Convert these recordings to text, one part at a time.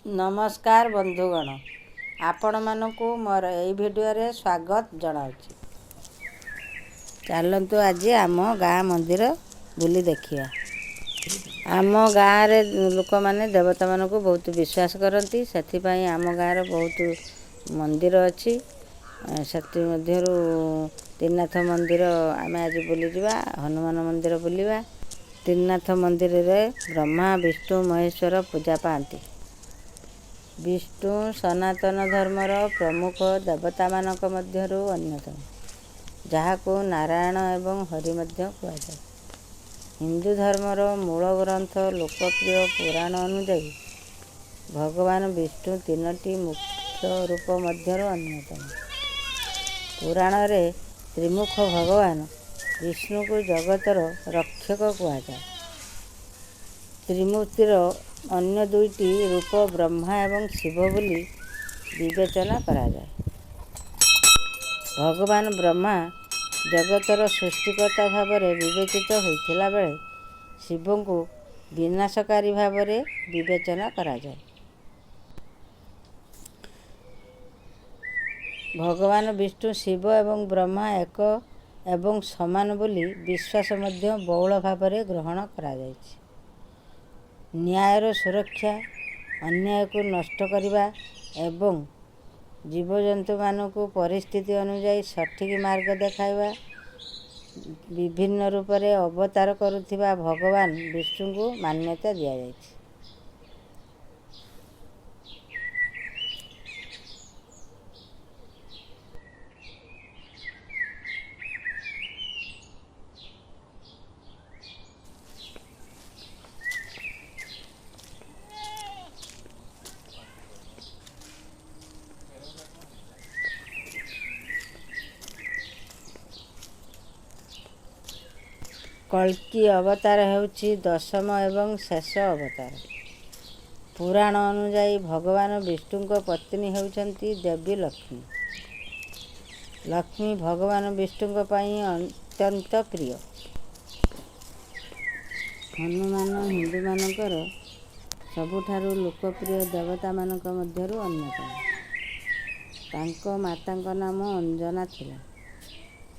ନମସ୍କାର ବନ୍ଧୁଗଣ, ଆପଣମାନଙ୍କୁ ମୋର ଏଇ ଭିଡ଼ିଓରେ ସ୍ୱାଗତ ଜଣାଉଛି। ଚାଲନ୍ତୁ ଆଜି ଆମ ଗାଁ ମନ୍ଦିର ବୁଲି ଦେଖିବା। ଆମ ଗାଁରେ ଲୋକମାନେ ଦେବତାମାନଙ୍କୁ ବହୁତ ବିଶ୍ୱାସ କରନ୍ତି, ସେଥିପାଇଁ ଆମ ଗାଁର ବହୁତ ମନ୍ଦିର ଅଛି। ସେଥିମଧ୍ୟରୁ ତ୍ରିନାଥ ମନ୍ଦିର ଆମେ ଆଜି ବୁଲିଯିବା, ହନୁମାନ ମନ୍ଦିର ବୁଲିବା। ତ୍ରିନାଥ ମନ୍ଦିରରେ ବ୍ରହ୍ମା, ବିଷ୍ଣୁ, ମହେଶ୍ୱର ପୂଜା ପାଆନ୍ତି। ବିଷ୍ଣୁ ସନାତନ ଧର୍ମର ପ୍ରମୁଖ ଦେବତାମାନଙ୍କ ମଧ୍ୟରୁ ଅନ୍ୟତମ, ଯାହାକୁ ନାରାୟଣ ଏବଂ ହରି ମଧ୍ୟ କୁହାଯାଏ। ହିନ୍ଦୁ ଧର୍ମର ମୂଳ ଗ୍ରନ୍ଥ ଲୋକପ୍ରିୟ ପୁରାଣ ଅନୁଯାୟୀ ଭଗବାନ ବିଷ୍ଣୁ ତିନୋଟି ମୁଖ୍ୟ ରୂପ ମଧ୍ୟରୁ ଅନ୍ୟତମ। ପୁରାଣରେ ତ୍ରିମୁଖ ଭଗବାନ ବିଷ୍ଣୁଙ୍କୁ ଜଗତର ରକ୍ଷକ କୁହାଯାଏ। ତ୍ରିମୂର୍ତ୍ତିର ଅନ୍ୟ ଦୁଇଟି ରୂପ ବ୍ରହ୍ମା ଏବଂ ଶିବ ବୋଲି ବିବେଚନା କରାଯାଏ। ଭଗବାନ ବ୍ରହ୍ମା ଜଗତର ସୃଷ୍ଟିକର୍ତ୍ତା ଭାବରେ ବିବେଚିତ ହୋଇଥିଲା ବେଳେ ଶିବଙ୍କୁ ବିନାଶକାରୀ ଭାବରେ ବିବେଚନା କରାଯାଏ। ଭଗବାନ ବିଷ୍ଣୁ, ଶିବ ଏବଂ ବ୍ରହ୍ମା ଏକ ଏବଂ ସମାନ ବୋଲି ବିଶ୍ୱାସ ମଧ୍ୟ ବହୁଳ ଭାବରେ ଗ୍ରହଣ କରାଯାଇଛି। ନ୍ୟାୟର ସୁରକ୍ଷା, ଅନ୍ୟାୟକୁ ନଷ୍ଟ କରିବା ଏବଂ ଜୀବଜନ୍ତୁମାନଙ୍କୁ ପରିସ୍ଥିତି ଅନୁଯାୟୀ ସଠିକ୍ ମାର୍ଗ ଦେଖାଇବା ବିଭିନ୍ନ ରୂପରେ ଅବତାର କରୁଥିବା ଭଗବାନ ବିଷ୍ଣୁଙ୍କୁ ମାନ୍ୟତା ଦିଆଯାଇଛି। କଳ୍କୀ ଅବତାର ହେଉଛି ଦଶମ ଏବଂ ଶେଷ ଅବତାର। ପୁରାଣ ଅନୁଯାୟୀ ଭଗବାନ ବିଷ୍ଣୁଙ୍କ ପତ୍ନୀ ହେଉଛନ୍ତି ଦେବୀ ଲକ୍ଷ୍ମୀ। ଲକ୍ଷ୍ମୀ ଭଗବାନ ବିଷ୍ଣୁଙ୍କ ପାଇଁ ଅତ୍ୟନ୍ତ ପ୍ରିୟ। ହନୁମାନ ହିନ୍ଦୁମାନଙ୍କର ସବୁଠାରୁ ଲୋକପ୍ରିୟ ଦେବତାମାନଙ୍କ ମଧ୍ୟରୁ ଅନ୍ୟତମ। ତାଙ୍କ ମାତାଙ୍କ ନାମ ଅଞ୍ଜନା ଥିଲା।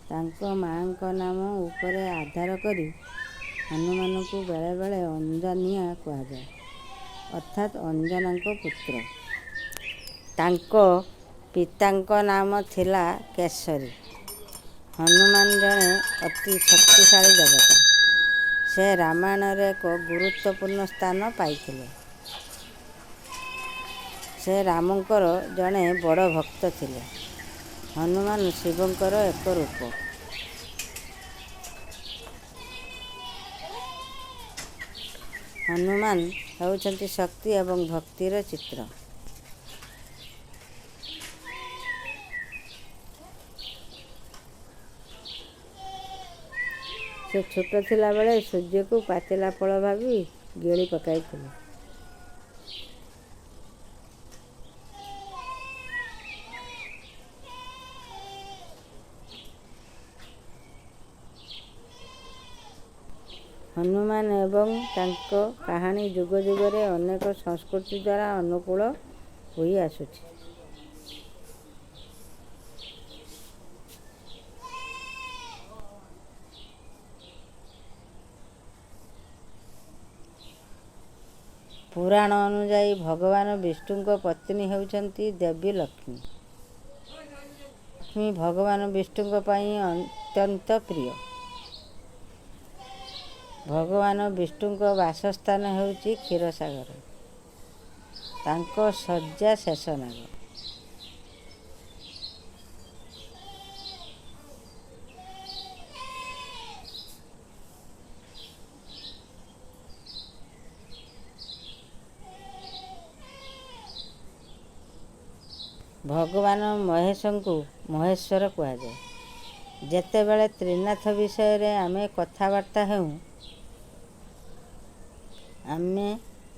ତାଙ୍କ ମାଆଙ୍କ ନାମ ଉପରେ ଆଧାର କରି ହନୁମାନଙ୍କୁ ବେଳେବେଳେ ଅଞ୍ଜନିଆ କୁହାଯାଏ, ଅର୍ଥାତ୍ ଅଞ୍ଜନାଙ୍କ ପୁତ୍ର। ତାଙ୍କ ପିତାଙ୍କ ନାମ ଥିଲା କେଶରୀ। ହନୁମାନ ଜଣେ ଅତି ଶକ୍ତିଶାଳୀ ଦେବତା। ସେ ରାମାୟଣରେ ଏକ ଗୁରୁତ୍ୱପୂର୍ଣ୍ଣ ସ୍ଥାନ ପାଇଥିଲେ। ସେ ରାମଙ୍କର ଜଣେ ବଡ଼ ଭକ୍ତ ଥିଲେ। ହନୁମାନ ଶିବଙ୍କର ଏକ ରୂପ। ହନୁମାନ ହେଉଛନ୍ତି ଶକ୍ତି ଏବଂ ଭକ୍ତିର ଚିତ୍ର। ସେ ଛୋଟ ଥିଲାବେଳେ ସୂର୍ଯ୍ୟକୁ ପାଚିଲା ଫଳ ଭାବି ଗିଳି ପକାଇଥିଲେ। ହନୁମାନ ଏବଂ ତାଙ୍କ କାହାଣୀ ଯୁଗ ଯୁଗରେ ଅନେକ ସଂସ୍କୃତି ଦ୍ୱାରା ଅନୁକୂଳ ହୋଇଆସୁଛି। ପୁରାଣ ଅନୁଯାୟୀ ଭଗବାନ ବିଷ୍ଣୁଙ୍କ ପତ୍ନୀ ହେଉଛନ୍ତି ଦେବୀ ଲକ୍ଷ୍ମୀ। ଲକ୍ଷ୍ମୀ ଭଗବାନ ବିଷ୍ଣୁଙ୍କ ପାଇଁ ଅତ୍ୟନ୍ତ ପ୍ରିୟ। ଭଗବାନ ବିଷ୍ଣୁଙ୍କ ବାସସ୍ଥାନ ହେଉଛି କ୍ଷୀରସାଗର। ତାଙ୍କ ଶଯ୍ୟା ଶେଷନାଗ। ଭଗବାନ ମହେଶଙ୍କୁ ମହେଶ୍ୱର କୁହାଯାଏ। ଯେତେବେଳେ ତ୍ରିନାଥ ବିଷୟରେ ଆମେ କଥାବାର୍ତ୍ତା ହେଉ, ଆମେ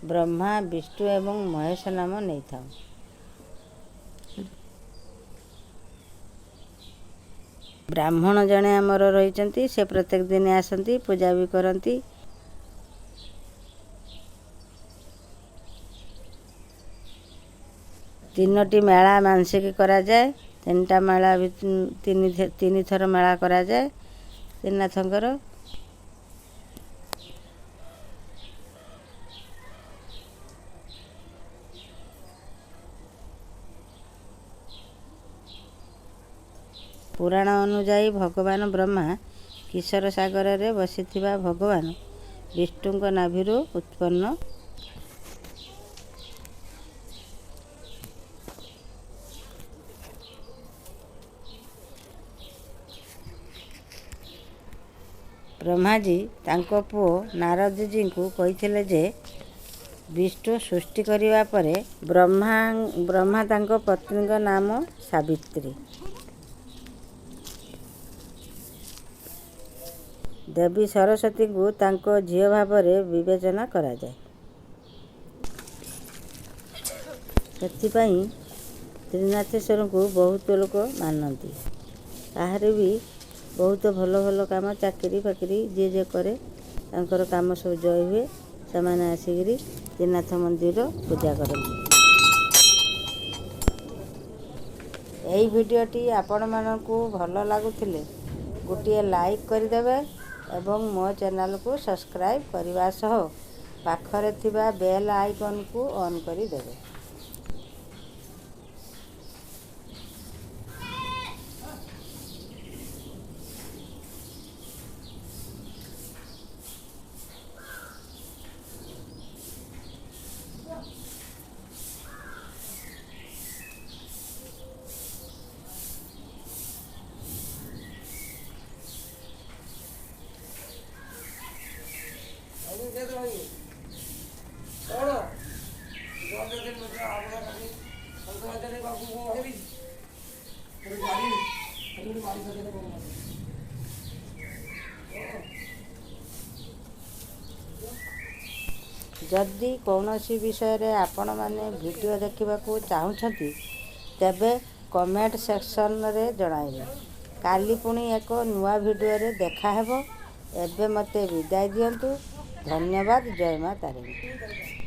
ବ୍ରହ୍ମା, ବିଷ୍ଣୁ ଏବଂ ମହେଶ ନାମ ନେଇଥାଉ। ବ୍ରାହ୍ମଣ ଜଣେ ଆମର ରହିଛନ୍ତି, ସେ ପ୍ରତ୍ୟେକ ଦିନ ଆସନ୍ତି, ପୂଜା ବି କରନ୍ତି। ତିନୋଟି ମେଳା ମାନସିକ କରାଯାଏ। ତିନିଟା ମେଳା, ତିନିଥର ମେଳା କରାଯାଏ ତ୍ରିନାଥଙ୍କର। ପୁରାଣ ଅନୁଯାୟୀ ଭଗବାନ ବ୍ରହ୍ମା କ୍ଷୀର ସାଗରରେ ବସିଥିବା ଭଗବାନ ବିଷ୍ଣୁଙ୍କ ନାଭିରୁ ଉତ୍ପନ୍ନ। ବ୍ରହ୍ମାଜୀ ତାଙ୍କ ପୁଅ ନାରଦଜୀଙ୍କୁ କହିଥିଲେ ଯେ ବିଷ୍ଣୁ ସୃଷ୍ଟି କରିବା ପରେ ବ୍ରହ୍ମା ତାଙ୍କ ପତ୍ନୀଙ୍କ ନାମ ସାବିତ୍ରୀ। ଦେବୀ ସରସ୍ୱତୀଙ୍କୁ ତାଙ୍କ ଝିଅ ଭାବରେ ବିବେଚନା କରାଯାଏ। ସେଥିପାଇଁ ତ୍ରିନାଥେଶ୍ୱରଙ୍କୁ ବହୁତ ଲୋକ ମାନନ୍ତି। କାହାର ବି ବହୁତ ଭଲ ଭଲ କାମ, ଚାକିରି ଫାକିରି ଯିଏ ଯିଏ କରେ, ତାଙ୍କର କାମ ସବୁ ଜୟ ହୁଏ। ସେମାନେ ଆସିକିରି ତ୍ରିନାଥ ମନ୍ଦିର ପୂଜା କରନ୍ତି। ଏହି ଭିଡ଼ିଓଟି ଆପଣମାନଙ୍କୁ ଭଲ ଲାଗୁଥିଲେ ଗୋଟିଏ ଲାଇକ୍ କରିଦେବେ ଏବଂ ମୋ ଚ୍ୟାନେଲକୁ ସବସ୍କ୍ରାଇବ୍ କରିବା ସହ ପାଖରେ ଥିବା ବେଲ୍ ଆଇକନ୍କୁ ଅନ୍ କରିଦେବେ। ଯଦି କୌଣସି ବିଷୟରେ ଆପଣମାନେ ଭିଡ଼ିଓ ଦେଖିବାକୁ ଚାହୁଁଛନ୍ତି, ତେବେ କମେଣ୍ଟ ସେକ୍ସନରେ ଜଣାଇବେ। କାଲି ପୁଣି ଏକ ନୂଆ ଭିଡ଼ିଓରେ ଦେଖାହେବ। ଏବେ ମୋତେ ବିଦାୟ ଦିଅନ୍ତୁ। ଧନ୍ୟବାଦ। ଜୟ ମା ତାରିଣୀ।